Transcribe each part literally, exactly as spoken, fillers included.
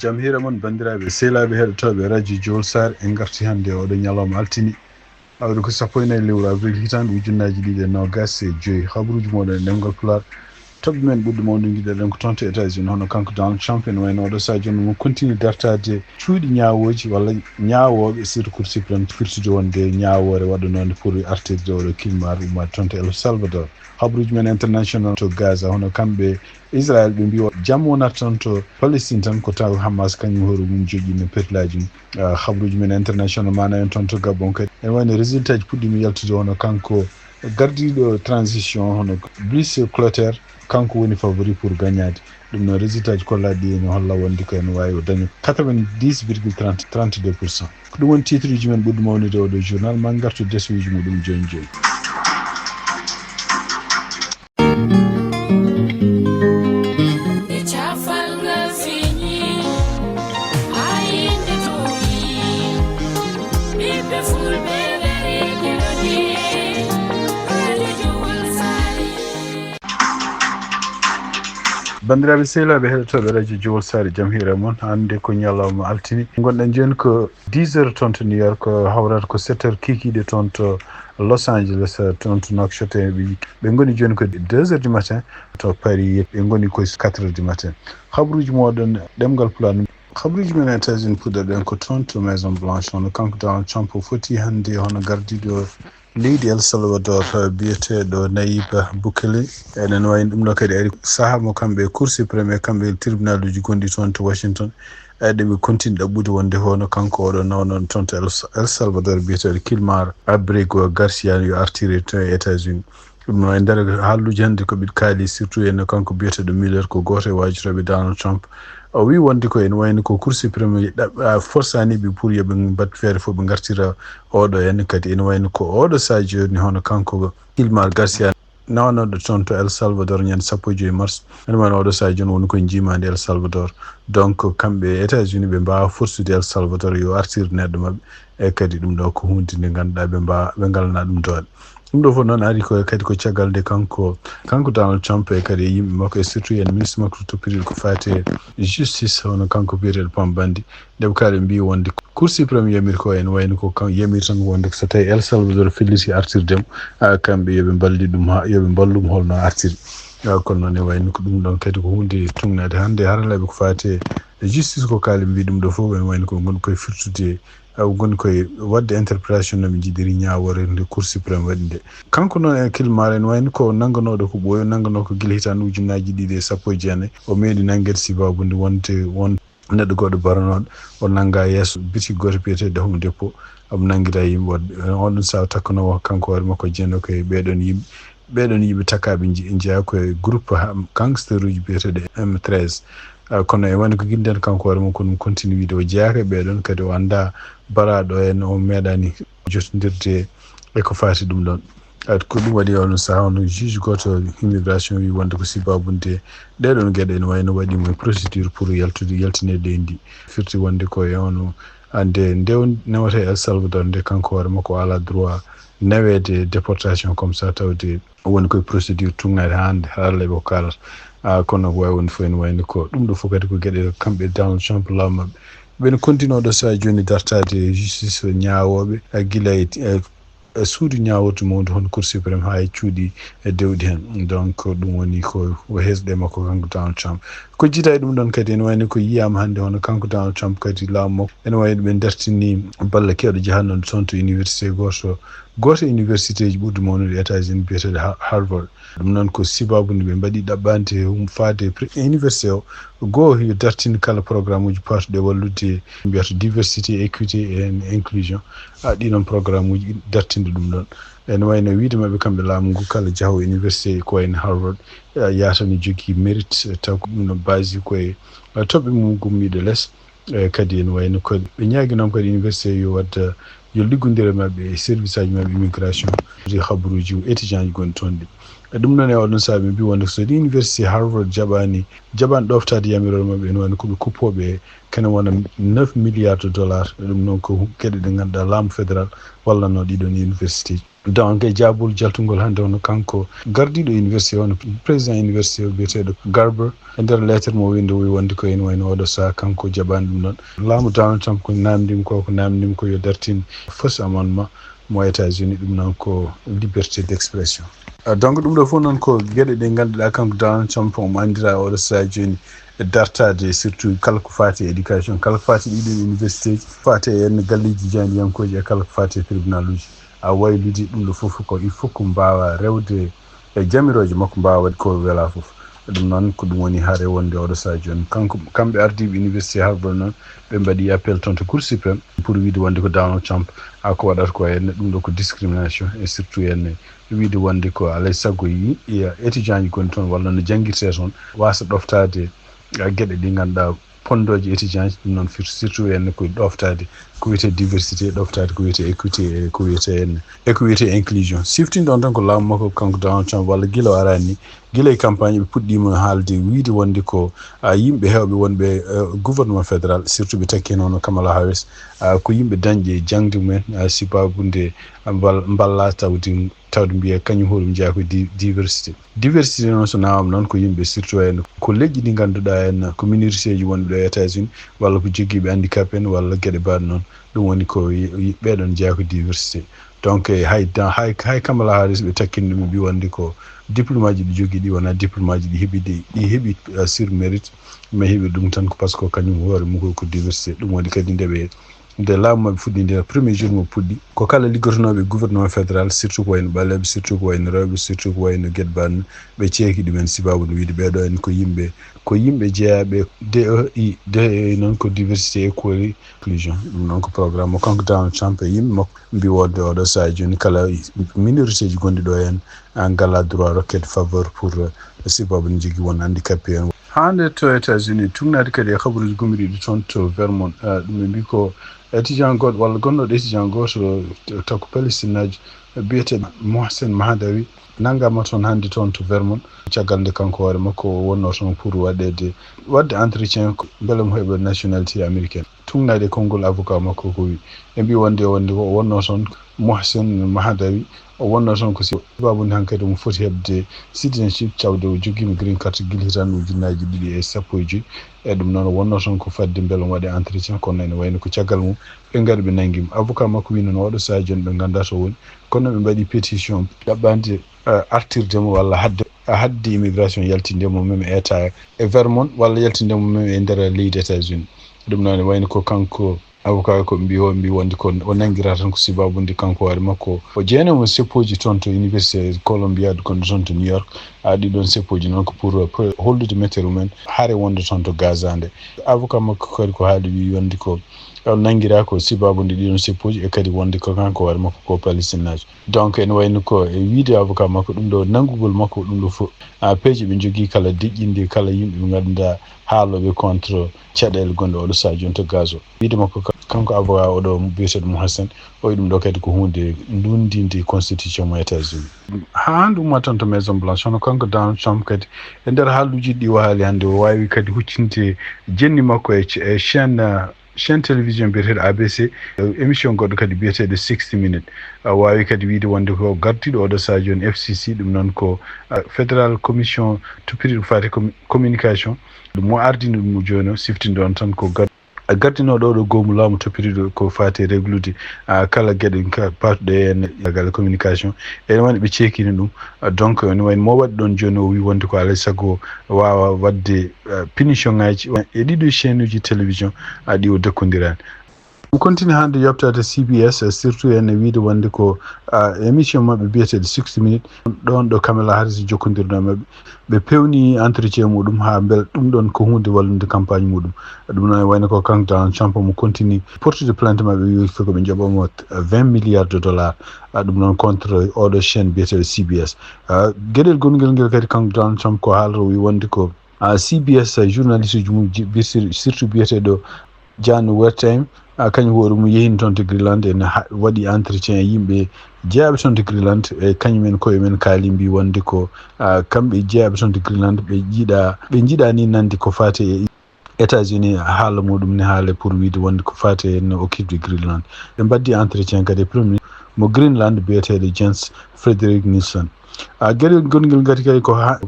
Jam hiira mon, banndiraaɓe sehilaaɓe heɗotooɓe radio Jowol Saare. En ngarti hannde oɗo ñalawma altine, awde ko sappo e nayi lewru avril, hitaande ujunnaaji ɗiɗi e noogaas e joy. Habruuji mooɗon e ɗemngal Pulaar. Toɓɓe men ɓurɗe mawnude ngiɗɗen ko toon to États-Unis, hono kanko Donald Trump, ene wayno oɗo sahaa jooni mo continue dartaade cuuɗi ñaawooji walla ñaawooɓe, surtout Cour suprême, firtude wonde ñaawoore waɗanoonde pour artirde oɗo kilmaar ummaade toon to El Salvador. Habruuji men international to Gaza, hono kamɓe Israël, ɓe mbi jam wonata toon to Palestine tan, ko taw Hamas kañum hoore mum joƴƴi no petlaaji mum. Ah, habruuji men international mana en toon to Gabon kadi, ene wayno résultat ji puɗɗiima yaltude, hono kanko gardiiɗo transition, hono Brice Clotaire, kanko woni favori pour gagnaade. Ɗum noon, résultat ji kollaaɗi ɗi ene holla wonde ko ene waawi o daña quatre-vingt-dix virgule trente, trente-deux pour cent. Ko ɗum woni titre uji men ɓurɗi mawnude oɗo journal. Ma ngartu desuuji muɗum jooni jooni. Banndiraaɓe sehilaaɓe heɗotooɓe radio Jowol Saare, jam hiira mon. Hannde ko ñalawma altine. Ngonɗen jooni ko dix heures toon to New York, hawrata ko sept heures kiikiiɗe toon to Los Angeles, toon to Nouakchott. Ɓe, ɓe ngoni jooni ko deux heures du matin to Paris, ɓe ngoni ko quatre heures du matin. Habruuji mooɗon ɗemngal Pulaar. Habruuji men États-Unis, puɗɗoɗen ko toon to Maison Blanche, hono kanko Donald Trump o foti hannde hono gardiiɗo leydi El Salvador, eh, biyeteeɗo Nayib Bukele. Eɗen wayni ɗum ɗo kadi ari sahaa mo kamɓe e Cour suprême e kamɓe e tribunaluuji gonɗi toon to Washington. Eh, ɗe ɓe continue ɗaɓɓude wonde hono kanko oɗo nawnoon toon to El, El Salvador biyeteeɗo Kilmar Abrego Garcia yo artire to e États-Unis. Ɗum no e nder haalluuji hannde ko ɓe kaali, surtout en kanko biyeteeɗo Mueller, ko gooto e waajotooɓe Donald Trump. O wii wonde ko ene wayno ko Cour suprême ɗaɓ-, a, forsaani ɓe pour yo ɓe mbaɗ feere fof ɓe ngartira oɗo en. Kadi ene wayno ko oɗo sahaa jooni hono kanko Kilmar Garcia nawanooɗo toon to El Salvador ñande sappo e joy mars. Ene wayno oɗo sahaa jooni woni koye njiimaandi El Salvador. Donc, kamɓe e États-Unis ɓe mbaawa forsude El Salvador yo artir neɗɗo maɓɓe. E kadi ɗum ɗo ko huunde nde ngannduɗaa ɓe mbaawa, ɓe ngalana ɗum doole. Ɗum ɗo fof noon ari ko kadi ko caggal nde kanko, kanko Donald Trump e kadi e yimɓe makko e surtout en ministre makko to piriɗo ko faati e justice, hono kanko biyeteeɗo Pam Bondi. Nde ɓe kaali mbi wonde Cour suprême yamiri ko ene wayno ko kan yamiri tan wonde so tawi El Salvador felliti artirde mo, a, kamɓe yo ɓe mballi ɗum ha, yo ɓe mballu mo holno artiri. A, kono noon e wayno ko ɗum ɗon kadi ko huunde tugnaade hannde haralleeɓe ko faati e justice ko kaali mbi ɗum ɗo fof ene wayno ko ngon koye firtude, a, ngon koye waɗde interprétation no ɓe njiɗiri ñaawoore nde Cour suprême waɗi nde. Kanko noon e Kilmar ene wayno ko nannganooɗo ko ɓooyi, nannganoo ko gila hitaande ujunnaaji ɗiɗi e sappo e jeenayi. O meeɗi nanngeede sababu nde wonde won neɗɗo goɗɗo baranooɗo, o nanngaa yeeso bitik gooto biyeteeɗo Home Depot, omo nanngira yimɓe waɗɓe. Oɗon sahaa takkanoo kanko hoore makko jeenoo ko e ɓeeɗoon yimɓe. Ɓeeɗoon yimɓe takkaaɓe nji-, njeyaa ko e groupe ha-, gangsteruuji biyeteeɗo M treize. Ah, kono e woni ko gilden kanko hoore mum, ko ɗum continue wiide o jeyaaka e ɓeeɗoon, kadi o anndaa baraaɗo en, o meeɗaani jotondirde e ko faati ɗum ɗoon. Adi ko ɗum waɗi oɗon sahaa, hono juge gooto immigration wi wonde ko sababu nde ɗeeɗoon geɗe ene wayno waɗi mo e procédure pour yaltude, yaltineede e ndi. Firti wonde ko e on hannde nde o newata e El Salvador nde kanko hoore makko o alaa droit neweede déportation comme ça, tawde o woni koye procédure tugnaade hannde, haralleeɓe ko kaalata. Ah, kono ko waawi wonde fof ene wayno ko ɗum ɗo fof kadi ko geɗe kamɓe Donald Trump laamu maɓɓe. Ɓen continue oɗo sahaa jooni dartaade justice ñaawooɓe, ah, gila e, e e suudu ñaawootu mawdu hono Cour suprême haa e cuuɗi e dewɗi heen. Donc, ɗum woni ko o hesɗe makko kanko Donald Trump. Ko jiita e ɗum ɗoon kadi, ene wayno ko yiyaama hannde hono kanko Donald Trump kadi laamu makko. Ene wayno ɓe dartini balla keewɗo jahatnooɗo toon to université gooto, gooto e universitéji ɓurɗi mawnude États-Unis biyeteeɗo Ha-, Harvard. Ɗum noon ko sababu nde ɓe mbaɗi ɗaɓɓaade hum-, faade pre-, université o. Goo, yo dartin kala programme uji paatuɗi e wallude, mbiyata diversité, équité et inclusion. A, ɗii noon programme uji dartinde ɗum ɗoon. Ene wayno wiide maɓɓe kamɓe laamu ngu, kala jahoowo université ko wayno Harvard, a, yaata no jogii mérite, taw ko ɗum no base ko e, a, toɓɓe mum gummiiɗe les. E, kadi ene wayno ko ɓe ñaagii noon kadi université yo waɗ, yo liggondire maɓɓe e service aji maɓɓe immigration, e habaruuji étudiant ji gonɗi toon ɗi. E ɗum noon e oɗon sahaa ɓe mbi wonde so ɗi université Harvard jaɓaani, jaɓaani ɗoftaade yamiroore maɓɓe, ene wayno ko ɓe kuppooɓe e kene wona neuf milliards de dollars. E ɗum noon ko hu-, geɗe ɗe ngannduɗaa laamu fédéral wallanno ɗii ɗoon université ji. Donc, e jaabol jaltungol hannde, hono kanko gardiiɗo université, hono président université o biyeteeɗo Garber, E nder lettre mo windi, o wi wonde ko ene wayno oɗo saha kanko jaɓani ɗum ɗon. Laamu Donald Trump ko namdima ko, ko namdima ko yo dartin First Amendment mo États-Unis, ɗum noon ko liberté d'expression. Ah, donc ɗum ɗo fof noon ko geɗe ɗe ngannduɗaa kanko Donald Trump omo anndira oɗo saha jooni e dartaade, surtout kala ko faati e éducation, kala ko faati ɗiɗon université ji, faati e henna galleeji jaayndiyankooji e kala ko faati e tribunal uji. A waylude ɗum ɗo fof ko il faut ko mbaawa rewde e jamirooje makko mbaawa waɗde ko welaa fof. Ɗum noon ko ɗum woni hare wonde oɗo saha jooni. Kanko, kamɓe ardiiɓe université Harvard noon, ɓe mbaɗi appel toon to Cour suprême pour wiide wonde ko Donald Trump, a ko waɗata ko henne, ɗum ɗo ko discrimination, et surtout henne wiide wonde ko alay sago yi, yi étudiant ji gonɗi toon walla no janngirtee toon waasa ɗoftaade, a, geɗe ɗi ngannduɗaa ponndooji étudiant ji, ɗum noon fir-, surtout henne ko ɗoftaade ko wiyetee diversité, ɗoftaade ko wiyetee équité, e ko wiyetee henne, e ko wiyetee inclusion. Siftinɗon tan ko laamu makko kanko Donald Trump, walla gila o araani ni, gila e campagne ɓe puɗɗiima haalde wiide wonde ko, a, yimɓe heewɓe wonɓe, e, gouvernement fédéral, surtout ɓe takki heen hono Kamala Harris, a, ko yimɓe dañɓe jaŋde mumen, a, sibaabu nde, a, mbal-, mballa tawde, tawde mbiya kañum hoore mum jeyaa ko di-, diversité. Diversité noon so nawaama noon ko yimɓe surtout en ko leƴƴi ɗi ngannduɗaa en ko minorité ji wonɓe ɗo e États-Unis walla ko jogiiɓe handicapé en walla geɗe mbaɗe noon. Ɗum woni ko y-, y-, ɓeɗon jeyaa ko diversité. Donc, e hay da-, hay, hay Kamala Harris ɓe takkini ɗum ɓe mbi wonde ko diplôme aji ɗi jogii ɗi wonaa diplôme aji ɗi heɓi ɗi, ɗi heɓi, euh, sur mérite, mais heɓi ɗum tan ko parce que kañum hoore mum ko, ko diversité. Ɗum waɗi kadi nde ɓe, nde laamu maɓɓe fuɗɗi nde premier jour mo puɗɗi, ko kala liggotonooɓe gouvernement fédéral, surtout ko wayno ɓaleeɓe, surtout ko wayno rewɓe, surtout ko wayno geɗe banno, ɓe ceeki ɗumen sibabu no wiide ɓeɗo en ko yimɓe, ko yimɓe jeeyaɓe D E I, D E I noon ko diversité, équité, inclusion. Ɗum noon ko programme mo kanko Donald Trump e yimɓe makko mbi wonde oɗo saha jooni kala minorité ji gonɗi ɗo en, a, ngala droit rokkede faveur pour, euh, sibabu ne jogii won handicapé en. Hannde to États-Unis, tugnaade kadi e habaruuji gomiriiɗi toon to Vermont, a, ɗum ɓe mbi ko étudiant goɗɗo walla gonnoɗo étudiant gooto to, to ko Palestine naajo biyeteeɗo Mohsen Mahdawi nanngaama toon hannde toon to Vermont, caggal nde kanko hoore makko o wonnoo toon pour waɗeede, waɗde entretien ko mbele mo heɓa nationalité américaine. Tugnaade e konngol avocat makko ko wi, ɓe mbi wonde, wonde ko o wonnoo toon Mohsen Mahdawi, o wonnoo toon ko si-, sababu nde hankadi omo foti heɓde citizenship, tawde o jogiima green card gila hitaande ujunnaaji ɗiɗi e sappo e joy. E ɗum noon o wonnoo toon ko fadde mbele omo waɗa entretien, kono ene wayno ko caggal mum ɓe ngari ɓe nanngi mo. Avocat makko wi noon oɗo saha jooni ɓe nganndaa to woni, kono ɓe mbaɗi pétition ɗaɓɓande, eh, artirde mo walla hadde, hadde immigration yaltinde mo même e État e Vermont walla yaltinde mo même e nder leydi États-Unis. Ɗum noon ene wayno ko kanko avocat ko mbi o mbi wonde ko o nanngiraa tan ko sibabu nde kanko hoore makko o jeenoo mo seppooji toon to Université Columbia gonɗo toon to New York. A, ɗiɗon seppooji noon ko pour, pour hollude maitre mumen hare wonde toon to Gaza nde. Avocat makko kadi ko haali wi wonde ko o nanngiraa ko sibabu nde ɗiɗon seppooji e kadi wonde ko kanko hoore makko ko Palestine naajo. Donc ene wayno ko e wiide avocat makko ɗum ɗo nanngugol makko ɗum ɗo fof, a, peeje ɓe njogii kala deƴƴinde kala yimɓe ɓe ngannduɗaa haalooɓe contre caɗeele gonɗe oɗo saha jooni to Gaza. Wiide makko ka-, kanko avocat oɗo biyeteeɗo Mohsen, o wi ɗum ɗo kadi ko huunde lunndinde constitution mo États-Unis. Haa hannde umma toon to Maison Blanche, hono kanko Donald Trump kadi e nder haalluuji ɗi o haali hannde o waawi kadi huccinde jenni makko e, e chaîne, chaîne télévision biyeteeɗo A B C, émission goɗɗo kadi biyeteeɗo sixty Minutes. A waawi kadi wiide wonde ko gardiiɗo oɗo saha jooni F C C, ɗum noon ko, a, Federal Commission toppitiiɗo ko faati commu-, communication. Ɗum mo ardini ɗum mo jooni o, siftinɗo on tan ko gar-, a, gardinooɗo oɗo goomu laamu toppitiiɗo ko faati e reglude, a, kala geɗe ka-, paatuɗe e gal communication. Ene woni ɓe ceekini ɗum. A, donc ene wayno mo waɗi ɗoon jooni o wi wonde ko alay sago waawa waɗde, a, punition ŋaaji e ɗiɗo chaîne uji télévision, a, ɗi o dokkondiraani. Ɗum continue hannde yoptaade C B S, surtout en e wiide wonde ko, a, émission maɓɓe biyeteeɗo sixty Minutes, ɗoon ɗo Kamala Harris jokkondirnoo e maɓɓe. Ɓe peewni entretien muɗum haa mbel ɗum ɗoon ko huunde wallude campagne muɗum. Ɗum noon wayno ko kanko Donald Trump mo continue portude plainte maɓɓe, wi ko ɓe njoɓamo vingt milliards de dollars. A, ɗum noon contre oɗo chaîne biyeteeɗo C B S. A, geɗel gonngel ngel kadi kanko Donald Trump ko haalata o wi wonde ko, a, C B S journaliste uji mum ji-, bi-, sur-, surtout biyeteeɗo Jan Wertheim, a, kañum hoore mum yehii toon to Greenland, ene ha-, waɗi entretien e yimɓe jeeyaɓe toon to Greenland, e kañum en koye men kaali mbi wonde ko, a, kamɓe jeeyaɓe toon to Greenland ɓe jiiɗa, ɓe njiɗa ni nande ko faati e États-Unis haala muɗum ne haale pour wiide wonde ko faati e no occupde Greenland. Ɓe mbaddi entretien kadi e premier mo Greenland biyeteeɗo Jens Frederik Nielsen. A, geɗel gonngel ngati kadi ko ha-,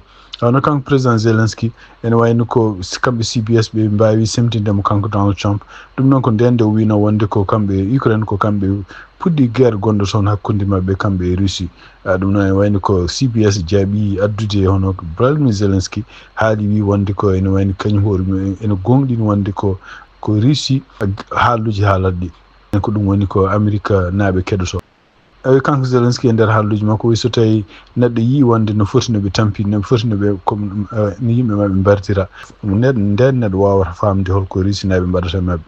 Hono kanko président Zelensky, ene wayno ko s- kamɓe C B S ɓe mbaawi semtinde mo kanko Donald Trump. Ɗum noon ko ndeen nde o wiino wonde ko kamɓe Ukraine ko kamɓe puɗɗi guerre gonɗo toon hakkunde maɓɓe kamɓe e Russie. Ah, ɗum noon ene wayno ko C B S jaaɓi addude hono Volodymyr Zelensky haali wi wonde ko ene wayno kañum hoore mum ene gonɗini wonde ko ko Russie haalluji haalata ɗi. Ko ɗum woni ko Amerika naaɓe keɗoto. Ewi kanko Zelensky e nder haalluuji makko wi so tawi neɗɗo yii wonde no foti no ɓe tampi no foti no ɓe comme no yimɓe maɓɓe mbartira nden neɗɗo wawata famde holko rusinaaɓe mbaɗata maɓɓe.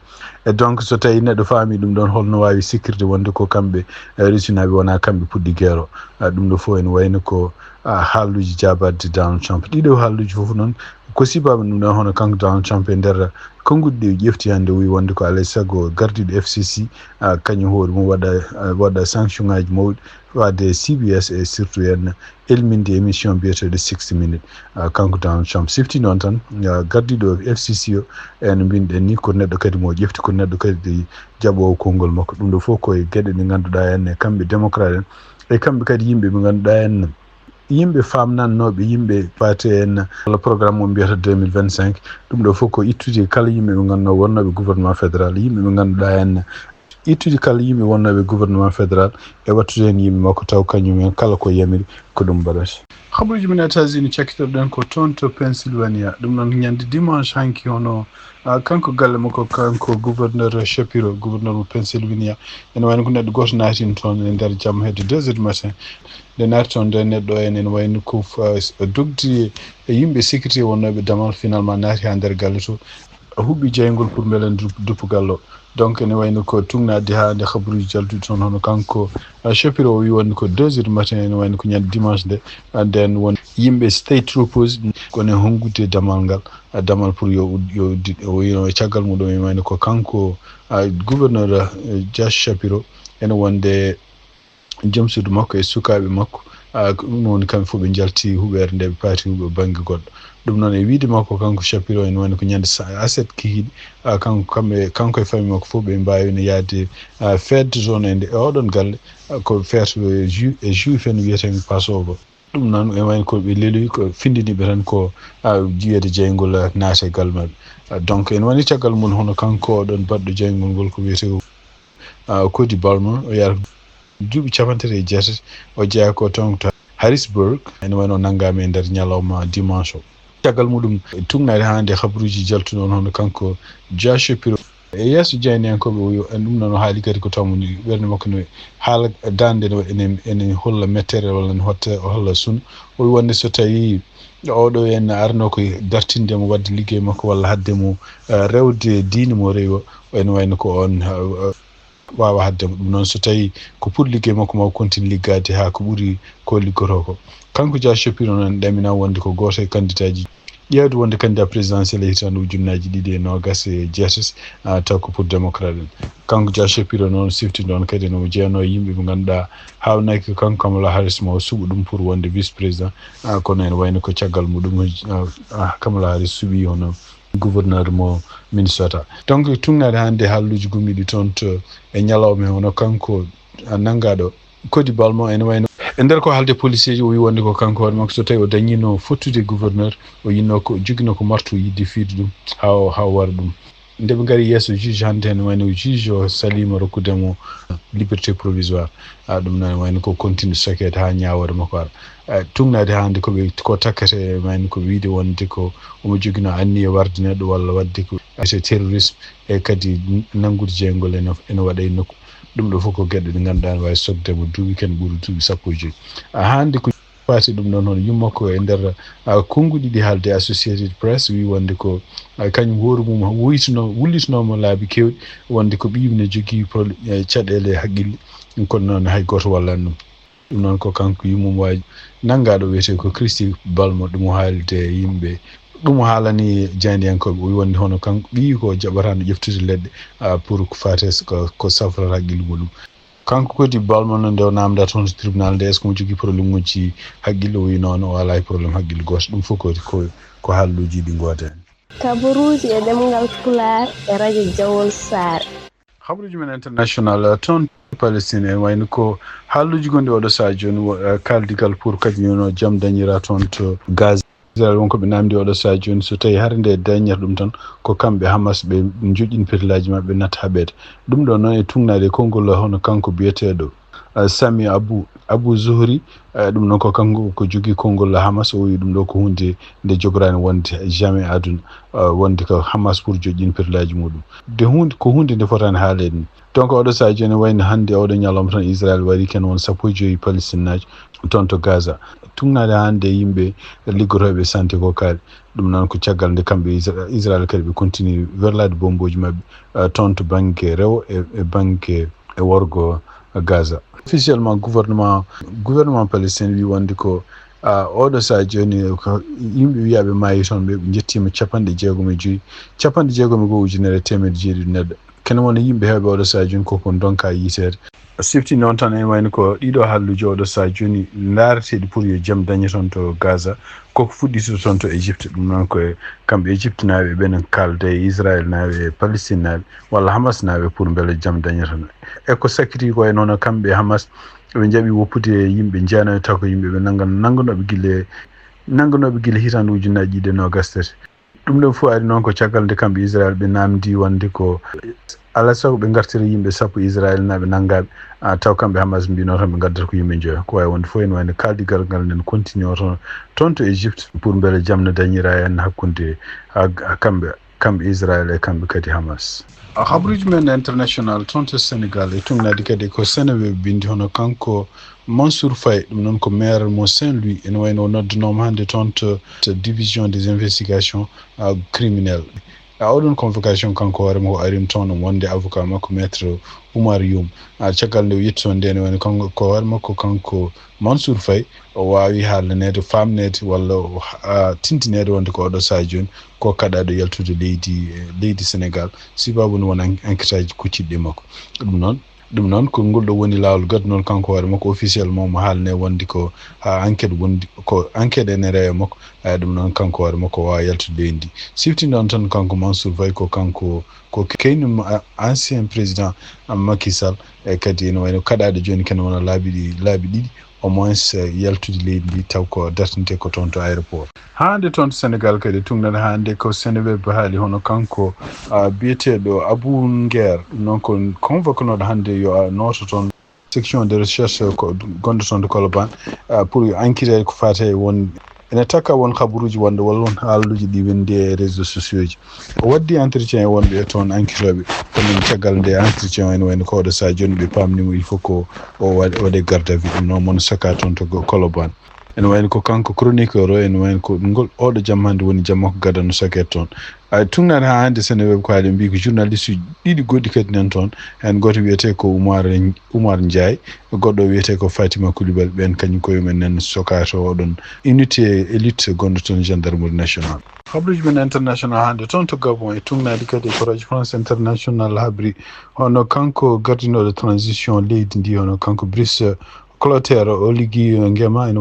E donc so tawi neɗɗo faami ɗum ɗon holno wawi sikkirde wonde ko kamɓe rusinaaɓe wona kamɓe puɗɗi guerre o. Ɗum ɗo fof ene wayno ko haalluuji jaabadde Donald Trump ɗiɗo haalluuji fof noon ko sibaɓe ɗum ɗon hono kanko Donald Trump e nder konnguɗi ɗi ƴefti hannde o wi wonde ko alay sago gardiiɗo F C C kañum hoore mum waɗa waɗa sanction ngaji mawɗi fade C B S e surtout en elminde émission biyeteɗo sixty minutes. Kanko Donald Trump sifti noon tan gardiiɗo F C C o eno mbinɗen ni ko neɗɗo kadi mo ƴefti ko neɗɗo kadi jaɓoowo konngol makko ɗum ɗo fof koye geɗe ɗe ngannduɗaa en e kamɓe démocrate en e kamɓe kadi yimɓe ɓe ngannduɗaa en yimɓe famnannooɓe yimɓe paate en walla programme mo mbiyata deux mille vingt cinq. Ɗum ɗo fof ko ittude kala yimɓe ɓe ngannduɗaa wonnooɓe gouvernement fédéral yimɓe ɓe ngannduɗaa en ittude kala yimɓe wonnooɓe gouvernement fédéral e wattude heen yimɓe makko taw kañum en kala ko yamiri ko ɗum mbaɗata. Habaruuji men États-Unis cakkitoɗen ko toon to Pennsylvania ɗum noon ñande dimanche hanki hono kanko galle makko kanko gouverneur Shapiro gouverneur mo Pennsylvania ene wayno ko neɗɗo gooto naatino toon e nder jamma hedde deux heures du matin. Nde naati toon nde neɗɗo en ene wayno ko dogdi e yimɓe sécurité wonnooɓe damal finalement naati haa nder galle to huɓɓi jeyngol pour mbele duppugal o. Donc ene wayno ko tugnaade haa nde habaruuji jaltuɗi toon hono kanko Shapiro o wi wonde ko deux heures du matin ene wayno ko ñande dimanche nde nden won yimɓe state troopers kone hongude damal ngal damal pour yo yo uddit o wino caggal muɗum e wayno ko kanko gouverneur Josh Shapiro ene wonde joom suudu makko e sukaaɓe makko ɗum woni kamɓe fof ɓe njalti huɓeere nde ɓe paati huɓe bannge goɗɗo. Ɗum noon e wiide makko kanko Shapiro ene woni ko ñande aset kihiiɗe kanko kamɓe kanko e famille makko fof ɓe mbaawino yahde feet zone e nde e oɗon galle ko feet e juif en wiyetee Passover. Ɗum noon e wayno ko ɓe leloyi ko findiniɓe tan ko jiyeede jeyngol naate gal maɓɓe. Donc ene woni caggal mum hono kanko oɗon baɗɗo jeyngol ngol ko wiyetee Cody Balmer o yara duuɓi capantati e jeetati o jeyaa ko toon to Harrisburg ene wayno nanngaama e nder ñalawma dimanche o. Caggal muɗum tugnaade haa nde habaruuji jaltunoon hono kanko Josh Shapiro e yeeso jeyniyankooɓe o en ɗum noon o haali kadi ko tawmoni ɓernde makko no haala daande no ene ene holla mettere walla no hotte holla sunu o wi wonde so tawii oɗo en arno ko dartinde mo wadde liggey makko walla hadde mo rewde diine mo rewi o ene wayno ko on waawa haddemo ɗum noon so tawi ko pour liggey makko ma o continue liggaade haa ko ɓuri ko liggotoo ko. Kanko Josh Shapiro noon ɗamina wonde ko gooto e candidat ji ƴeewde wonde candidat présidentiel e hitaande ujunnaaji ɗiɗi e noogas e jeetati taw ko pour démocrate en. Kanko Josh Shapiro noon sifti noon kadi nomo jeyanoo e yimɓe ɓe ngannduɗaa haawnaaki ko kanko Kamala Harris ma o suɓo ɗum pour wonde vice président kono ene wayno ko caggal muɗum Kamala Harris suɓi hono gouverneur mo Minnesota. Donc tugnaade hannde haalluuji gummiiɗi toon to e ñalawma he hono kanko nanngaaɗo Cody Balmer ene wayno e nder ko haalde policier ji o wi wonde ko kanko hoore makko so tawi o dañino fottude gouverneur o yinno ko jogino ko martu yidde fiide ɗum haa o haa o wara ɗum. Nde ɓe ngari yeeso juge hannde ene wayno juge o saliima rokkude mo liberté provisoire. Ɗum noon wayno ko continue sokeede haa ñaawoore makko ara. Tugnaade hannde ko ɓe ko takkata e mayni ko wiide wonde ko omo jogino anniya warde neɗɗo walla wadde ko ete terrorisme e kadi nanngude jeyngol ene ene waɗa e nokku. Ɗum ɗo fof ko geɗe ɗe ngannduɗaa ne waawi sokde mo duuɓi ken ɓuri duuɓi sappo e joyi. Hannde ko faati ɗum ɗon hono yumma ko e nder konnguɗi ɗi haalde Associated Press wi wonde ko kañum hoore mum wuytino wullitinomo laabi kewɗi wonde ko ɓiyum ne jogii caɗeele haqqille kono noon hay gooto wallani ɗum. Ɗum noon ko kanko yummum waaji nanngaaɗo wiyetee ko Christy Balmer ɗum o haalde e yimɓe ɗum o haalani jaayndiyankooɓe o wi wonde hono kanko ɓiyi ko jaɓataano ƴeftude leɗɗe pour ko faate ko safrata haqqille muɗum. Kanko Cody Balmer noon nde o naamndaa toon to tribunal nde est ce que omo jogii problème uji haqqille o wi noon o alaa e problème haqqille gooto ɗum fof ko ko ko haalluuji ɗi ngoota heen. Kabaruuji e ɗemngal Pulaar e Radio Jawol Saare. Habaruuji men international toon Palestine en wayno ko haalluuji gonɗi oɗo sahaa jooni kaaldigal pour kadi no jam dañira toon to Gaza. Israel won ko ɓe namdi oɗo saha jooni, so tawi hare nde dañata ɗum tan, ko kamɓe Hamas ɓe joƴƴin petilaaji maɓɓe natta haɓeede. Ɗum ɗo noon e tugnaade e konngol hono kanko biyeteeɗo, eh, Sami Abu, Abu Zuhri, eh, ɗum noon ko kanko ko jogii konngol Hamas, o wi ɗum ɗo ko huunde nde jogoraani wonde jamais aduna, eh, wonde ko Hamas pour joƴƴin petilaaji muɗum. De huunde, ko huunde nde fotaani haaleede ni. Donc oɗo saha jooni wayno hannde oɗo ñalawma tan Israel waɗi ken won sappo e joyi Palestinaajo toon to Gaza. Tugnaade hannde yimɓe liggotooɓe santé ko kaali. Ɗum noon ko caggal nde kamɓe Isra-, Israel kadi ɓe continue werlaade bombooji maɓɓe, eh, toon to bannge rewo e, e bannge e worgo Gaza. Officiellement gouvernement, gouvernement palestinien wi wonde ko, ah, oɗo saha jooni ko yimɓe wiyaaɓe maayi toon ɓe, ɓe njettiima capanɗe jeegom e joyi, capanɗe jeegom e goo ujunere e teemedde jeeɗiɗi neɗɗo. Kene wona yimɓe heewɓe oɗo saha jooni koko ndonka yiiteede. Sifti noon tan ene wayno ko ɗiɗo halluuji oɗo saha jooni ndaareteeɗi pour yo jam dañe toon to Gaza. Koko fuɗɗito toon to Égypte, ɗum noon ko e kamɓe Égypte naaɓe ɓen kaalda e Israel naaɓe e Palestine naaɓe walla Hamas naaɓe pour mbele jam daña toon. E ko sakkiti ko e noon kamɓe Hamas ɓe njaɓi woppude yimɓe jeenayo taw ko yimɓe ɓe nanngan-, nannganooɓe gila, nannganooɓe gila hitaande ujunnaaji ɗiɗi e noogas tati. Ɗum ɗon fof ari noon ko caggal nde kamɓe Israel ɓe naamndi wonde ko alaa sago ɓe ngartira yimɓe sappo Israel naaɓe nanngaaɓe, ah, taw kamɓe Hamas mbino tan ɓe ngaddata ko yimɓe njoyo. Ko waawi wonde fof ene wayno kaaldigal ngal nen continue o toon, toon to Égypte pour mbele jam no dañira heen hakkunde, ah, kamɓe, kamɓe Israel e kamɓe kadi Hamas. Ah, habaruuji men international toon to Sénégal e tugnaade kadi ko Seneweb binndi hono kanko Mansour Faye, ɗum noon ko maire mo Saint-Louis, ene wayno o noddunooma hannde toon to, to division des investigations, ah, criminelles. A oɗon convocation kanko hoore makko arim toon wonde avocat makko maître Oumar Youm. Ah, caggal nde o yetti toon nde ene wayno kanko ko hoore makko kanko Mansour Faye o waawi haaldaneede, faamneede walla o, ah, tintineede wonde ko oɗo saha jooni ko kaɗaaɗo yaltude leydi, leydi Sénégal. Sibabu ne wona en-, enquête aji kucciɗi makko. Ɗum noon, Ɗum noon, ko ngol ɗo woni laawol gaddunool kanko hoore makko officiellement mo haalne wonde ko, ah, enquête wondi, ko enquête ene rewa makko. Ah, ɗum noon, kanko hoore makko waawa yaltude leydi ndi. Sifti noon tan kanko Mansour Faye ko kanko, ko keynu ma-, ancien président, ah, Macky Sall, e kadi ene wayno kaɗaaɗo jooni kene wona laabi ɗi, laabi ɗiɗi au moins, eh, yaltude leydi ndi taw ko dartinte ko toon to aéroport. Haa nde toon to Sénégal kadi tugnaɗo haa nde ko Seneweb haali hono kanko, ah, biyeteeɗo Abou Nguer, ɗum noon ko convoquenooɗo hannde yo a nooto toon section de recherche ko gonɗo toon to Colobane, ah, pour enquête ko faati e won, ene takka won habaruuji wonde walla won haaluuji ɗi wondi e réseaux sociaux ji. O waddi entretien e wonɓe e toon enquêtooɓe. Kono caggal nde entretien o ene wayno ko oɗo saha jooni ɓe paamnimo il faut ko o wa-, waɗe garde à vue, ɗum noon mon saka toon to Colobane. Ene wayno ko kanko chroniqueur o, ene wayno ko ngol oɗo jamma hannde woni jamma ko gadano saket toon. Ay, tugnaade haa hannde Seneweb ko haali mbi ko journaliste uji ɗiɗi goɗɗi kadi nan toon. Heen gooto wiyetee ko Oumar, Oumar Ndiaye, goɗɗo wiyetee ko Fatima Coulibaly, ɓeen kañum koye men nan sokaato oɗon unité élite gonɗo toon gendarmerie nationale. Habaruuji men international hannde toon to Gabon e tugnaade kadi ko Radio France International habri hono kanko gardinooɗo transition leydi ndi, hono kanko Brice Clotaire Oligui Nguema ene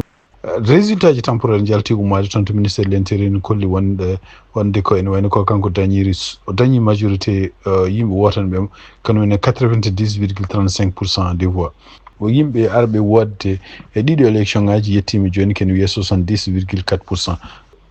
Résultat ji temporaire njalti ummaade toon to ministère de l'intérieur ne kolli wonde, wonde ko ene wayno ko kanko dañiri, o dañi majorité, eh, yimɓe wootanɓe mo, kono woni quatre-vingt-dix virgule trente-cinq pour cent des voix. O yimɓe arɓe wootde e ɗiɗo élection ngaji yettiima jooni kene wiyee soixante-dix virgule quatre pour cent.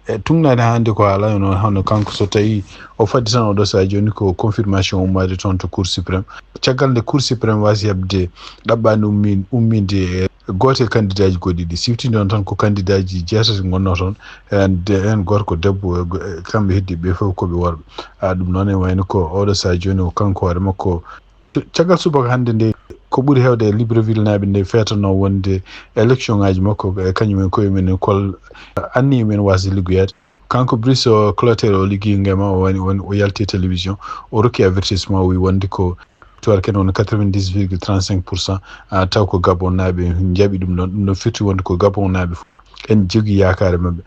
E tugnaade hannde ko haala no hono kanko so tawi o faddi tan oɗo saha jooni ko confirmation ummaade toon to Cour suprême. Caggal nde Cour suprême waasi heɓde ɗaɓɓaande ummi-, ummiinde e gooto e kandidaaji goɗɗi ɗi. Siftinde on tan ko kandidaaji jeetati ngonnoo toon, heen de-, heen gooto ko debbo, e go-, e kamɓe heddiiɓe fof ko ɓe worɓe. A, ɗum noon e wayno ko oɗo saha jooni o kanko hoore makko. Caggal subaka hannde nde, ko ɓuri heewde e Libreville naaɓe nde feetanoo wonde élection ngaji makko e kañum en koye mum en kol anniya men waasde liggoyaade. Kanko Brice Clotaire Oligui Nguema o woni, woni, o yalti e télévision, o rokki avertissement, o wi wonde ko victoire ken woni quatre-vingt-dix virgule trente-cinq pour cent, ah, taw ko Gabon naaɓe njaɓi ɗum ɗon. Ɗum ɗon firti wonde ko Gabon naaɓe fof en jogii yaakaare maɓɓe.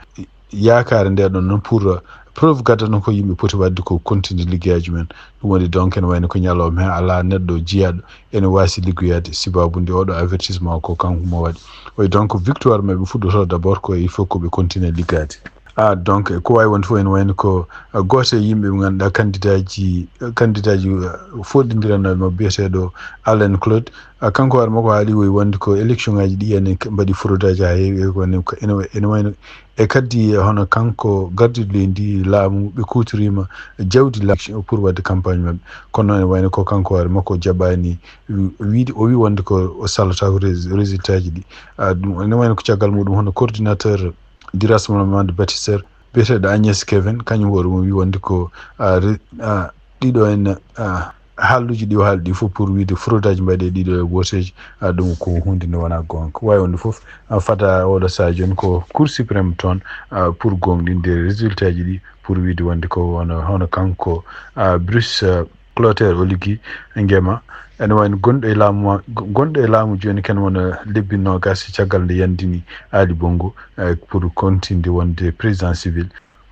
Yaakaare nde ɗon noon pour, euh, preuve gaddanoo ko yimɓe poti waɗde ko continude liggeyaaji men. Ɗum waɗi donc ene wayno ko ñalawma he alaa neɗɗo jiyaaɗo ene waasi liggoyaade, sibabude oɗo avertissement ko kanko mo waɗi. O wi donc victoire maɓɓe fuɗɗotoo d'abord ko il faut ko ɓe continue liggaade. Ah, donc, ko waawi wonde fof ene wayno ko, ah, gooto e yimɓe ɓe ngannduɗaa kandidaaji, kandidaaji, ah, fooɗondiranooɓe mo biyeteeɗo Alain Claude. Ah, kanko hoore makko haali, o wiyi wonde ko élection ngaji ɗi ene mbaɗi fraude aji haa heewi, e ko ene, ene, ene wayno, e kadi hono kanko gardiiɗo leydi ndi laamu, ɓe kuutoriima jawdi laamu pour waɗde campagne maɓɓe. Kono noon ene wayno ko kanko hoore makko o jaɓaani wi-, wiide, o wiyi wonde ko o salata ko rés-, résultat ji ɗi. Ah, ɗum ene wayno ko caggal muɗum hono coordinateur du rassemblement de bâtisseurs, biyeteeɗo Agnès Kevin, kañum hoore mum wi wonde ko, ah, re-, ah, ɗiɗo en, ah, haalluuji ɗi o haali ɗi fof pour wiide fraude aji mbaɗe ɗiɗo e wooteeji, ah, ɗum ko huunde nde wonaa goonga. Ko waawi wonde fof, ah, fada oɗo sahaa jooni ko Cour suprême toon, ah, pour goongɗinde résultat ji ɗi, pour wiide wonde ko hono, hono kanko, ah, Bruce, ah, Clotaire Oligui Nguema, ene wayno gonɗo e laamu ma-, gonɗo e laamu jooni ken wona lebbi noogas caggal nde yandini Ali Bongo, eh, pour continde wonde président civil.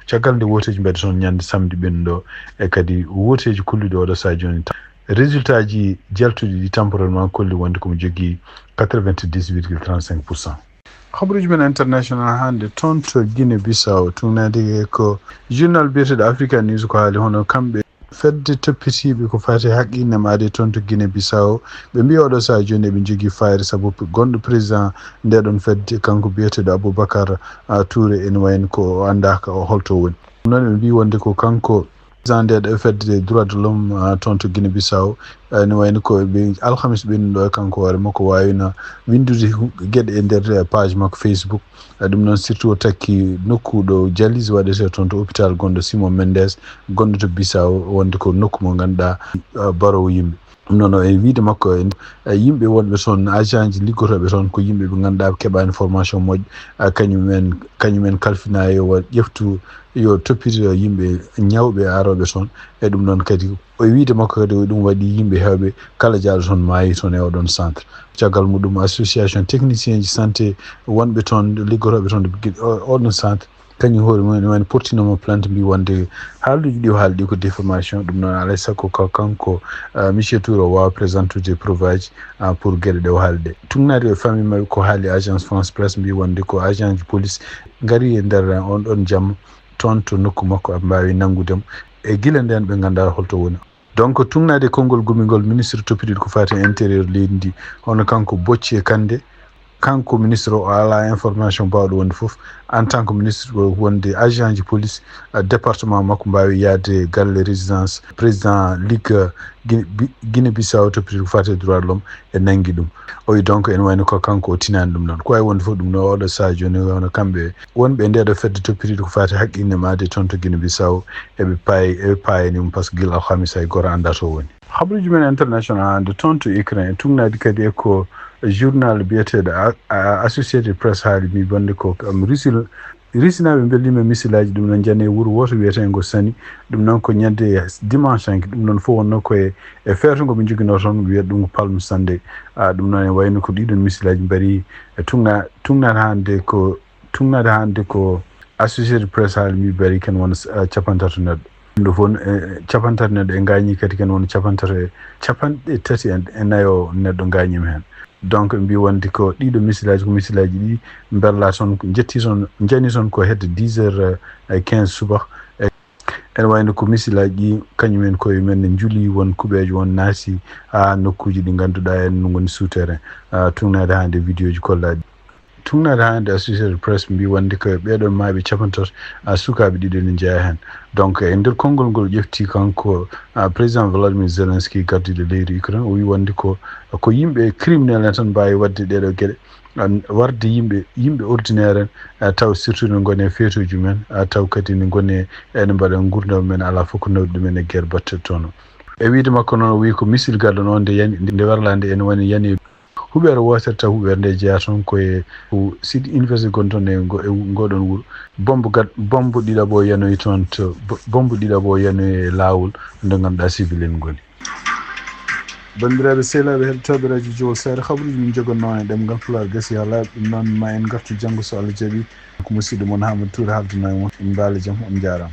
Caggal nde wooteeji mbaɗi toon ñande samedi ɓennuɗo, e kadi wooteeji kolluɗi oɗo sahaa jooni ta-, résultat ji jaltuɗi ɗi temporairement kolli wonde komo jogii quatre-vingt-dix virgule trente-cinq pour cent. Habaruuji men international hannde toon to Guinée Bissau, tugnaade e ko journal biyeteeɗo African News ko haali hono kamɓe fedde toppitiiɓe ko faati e haqqille maɓɓe toon to Guinée Bissau. Ɓe mbiyi oɗo sahaa jooni eɓe njogii faayre sabu p-, gonɗo président nde ɗon fedde, kanko biyeteeɗo Aboubacar, ah, Touré, ene wayno ko o anndaaka o holto woni. Ɗum noon ɓe mbiyi wonde ko kanko président nde ɗo fedde droit de l'homme, ah, toon to Guinée Bissau. Ah, ene wayno ko ɓe alhamis ɓennuɗo e kanko hoore makko waawino winndude hu-, geɗe e nder, eh, page makko Facebook. Eh, ɗum noon surtout o takki nokku ɗo dialyse waɗetee toon to hôpital gonɗo Simon Mendes, gonɗo to Bissau, wonde ko nokku mo ngannduɗaa, eh, baroowo yimɓe. Ɗum noon e wiyde makko, eh, yimɓe wonɓe toon, agent ji liggotooɓe toon ko yimɓe ɓe ngannduɗaa ɓe keɓaani formation moƴƴo, eh, kañum en, kañum en kalfinaa yo wa-, ƴeftu, yo toppito yimɓe ñawɓe arooɓe toon. E ɗum noon kadi o e wiyde makko kadi o ɗum waɗi yimɓe heewɓe kala jaaɗo toon maayi toon e oɗon centre. Caggal muɗum association technicien ji santé wonɓe toon, liggotooɓe toon o-, oɗon centre, kañum hoore mum ene wayno portinooma plainte mbi wonde haalduuji ɗi o haali ɗi ko diffamation. Ɗum noon alaa e sago ko kanko, ah, monsieur Touré o waawa présentude preuve aji, ah, pour geɗe ɗe o haali ɗe. Tugnaade e famille maɓɓe ko haali agence France Presse mbi wonde ko agent ji police ngari e nder on ɗon jamma toon to nokku makko, aɓe mbaawi nanngude mo. E gila ndeen ɓe nganndaa holto woni. Donc, tugnaade e konngol gummingol ministre toppitiiɗo ko faati e intérieur leydi ndi, hono kanko Bocce Kande, kanko ministre o alaa information baawɗo wonde fof, en tant que ministre o wonde agent ji police, ah, département makko mbaawi yahde galle résidence président Ligue, ah, Guinée, Bi-, Guinée Bissau toppitiiɗo ko faati e droit de l'homme e nanngi ɗum. O wi donc ene wayno ko kanko o tinaani ɗum noon. Ko waawi wonde fof ɗum noon oɗo sahaa jooni wano kamɓe wonɓe e ndeeɗo fedde toppitiiɗo ko faati haqqille maɓɓe toon to Guinée Bissau, eɓe paayi, eɓe paayani ɗum par ce que gila alhamis hay gooto anndaa to woni. Habaruuji men international hannde toon to Ukraine, tugnaade kadi e ko journal biyeteeɗo a-, a-, Associated Press haali mbi wonde ko, um, Russie, Russinaaɓe mbelliima misilaaji ɗum noon njani e wuro wooto wiyeteengo Sani, ɗum noon ko ñande dimanche hanki, ɗum noon fof wonno ko e, e feere ngo ɓe njoginoo toon wiyata ɗum ko Palm Sunday. Ah, ɗum noon e wayno ko ɗiɗon misilaaji mbari e tugna-, tugnaade hannde ko tugnaade hannde ko Associated Press haali mbi bari ken wona, eh, capantato neɗɗo. Ɗum ɗo fof, eh, capantato neɗɗo e ngaañi kadi ken wona capantato e, capanɗe tati e, e nayo neɗɗo ngaañiima heen. Donc, ɓe mbi wonde ko ɗiɗo misilaaji, ko misilaaji ɗi mberla toon, njetti toon, njani toon ko hedde dix heures, eh, quinze subaka. Eh, ene wayno ko misilaaji ɗi kañum en koye men ne njuli won kuɓeeje won naati haa nokkuuji ɗi ngannduɗaa en no ngoni souterrain. Ah, tugnaade hannde vidéo ji kollaaɗi. Tugnaade hannde Associated Press mbi wonde ko ɓeeɗo maaɓe capantato, ah, sukaaɓe ɗiɗo ne njeyaa heen. Donc, e nder konngol ngol ƴefti kanko, ah, président Volodymyr Zelensky, gardiiɗo leydi Ukraine, o wi wonde ko, ko yimɓe criminel en tan mbaawi waɗde ɗeeɗo geɗe. An, warde yimɓe, yimɓe ordinaire en, ah, taw surtout ne ngoni e feetooji men, ah, taw kadi ne ngoni e, ene mbaɗa nguurndam men, alaa fof ko nawri ɗumen e guerre baɗteɗo toon o. E wiyde makko noon, o wi ko missile garɗo noon nde yani, nde werlaa nde ene woni yani huɓeere wootere, taw huɓeere nde jeyaa toon ko e site université gonɗo toon e ngo-, e ngoɗon wuro. Bombe gad-, bombe ɗiɗaɓo yanoyi toon to, bo-, bombe ɗiɗaɓo yanoyi e laawol nde ngannduɗaa civil en ngoni. Banndiraaɓe sehilaaɓe heɗotooɓe radio Jowol Seeɗa, habaruuji min njogannoo e ɗemngal Pulaar gasi haa laaɓi. Ɗum noon ma en ngartu janngo so Allah jaɓi. Ko musiɗɗo mon Hamadou Touré haalduno e mon. On mbaali jam, on njaaraama.